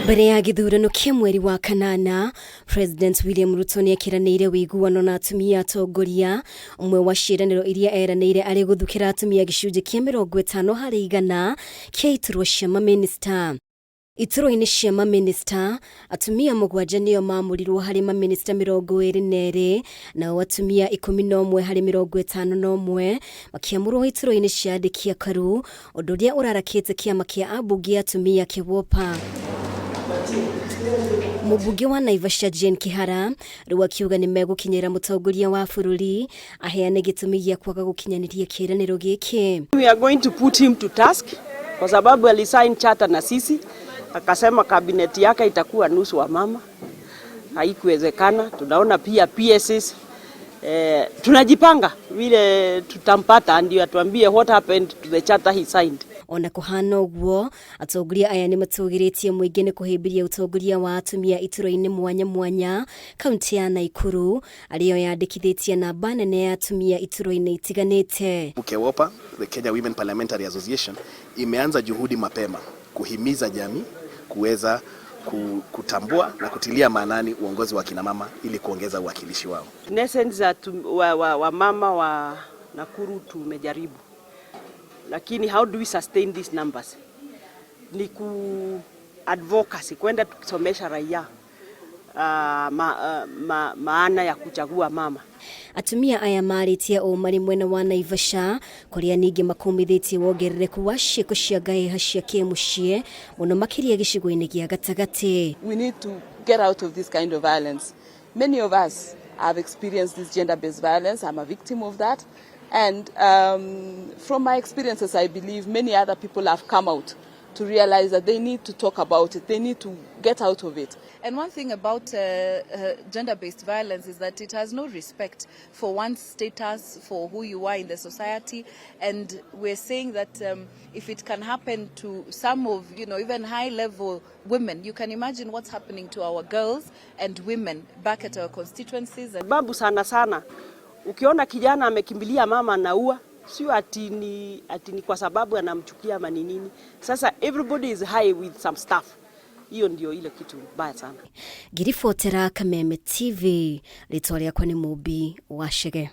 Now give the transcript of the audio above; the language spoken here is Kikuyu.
Mbere ya gĩthurano kĩa mweri wa kanana, President William Ruto nĩ ekĩranĩire ũiguano na atumia atongoria. Ũmwe wa ciĩranĩro iria eranĩire arĩ gũthukĩra atumia gĩcunjĩ kĩa 50% kĩa iturwa cia mamĩnĩsta. Iturwa-inĩ cia mamĩnĩsta, atumia mũgwanja nĩo maamũrirwo harĩ mamĩnĩsta 22, nao atumia 11 harĩ 51 makĩamũrwo iturwa-inĩ cia andĩki akaru, ũndũ ũrĩa ũrarakĩte kĩama kĩa ambunge atumia KEWOPA. Mũmbunge wa Naivasha Jane Kihara rĩu akiuga nĩ megũkinyĩra mũtongoria wa bũrũri aheane gĩtũmi gĩa kwaga gũkinyanĩria kĩĩranĩro gĩkĩ. We are going to put him to task kwa sababu alisign charter na sisi akasema kabineti yake itakuwa nusu wa mama. Haikuwezekana. Tunaona pia PSs tunajipanga vile tutampata ndio atuambie what happened to the charter he signed. Ona kũhana ũguo, atongoria aya nĩ matũgĩrĩtie mũingĩ nĩ kũhĩmbĩria ũtongoria wa atumia iturwa-inĩ mwanya mwanya kaunti ya Naikuru arĩyo yandĩkithĩtie namba nene ya atumia iturwa-inĩ itiganĩte. KEWOPA, the Kenya Women Parliamentary Association, imeanza juhudi mapema kuhimiza jamii kuweza kutambua na kutilia maanani uongozi wa kina mama ili kuongeza uwakilishi wao. In essence, wa mama wa Nakuru tumejaribu, lakini how do we sustain these numbers? Ni ku advocacy, kwenda tukisomesha raia maana ya kuchagua mama. Atumia aya marĩtie ũũ marĩ mwena wa Naivasha kũrĩa ningĩ makumithĩtie wongerereku wa ciĩko cia ngaĩha cia kĩmũciĩ mũno makĩria gĩcigo-inĩ gĩa gatagatĩ. We need to get out of this kind of violence. Many of us have experienced this gender-based violence. I'm a victim of that. And from my experiences, I believe many other people have come out to realize that they need to talk about it. They need to get out of it. And one thing about gender-based violence is that it has no respect for one's status, for who you are in the society. And we're saying that if it can happen to some of, even high-level women, you can imagine what's happening to our girls and women back at our constituencies. And Babu sana sana, ukiona kijana amekimbilia mama anaua, sio ati ni kwa sababu anamchukia ama ni nini. Sasa everybody is high with some stuff. Hiyo ndio ile kitu mbaya sana. Ngiribotera Kameme TV, rĩtwa rĩakwa nĩ Mũmbi wa Chege.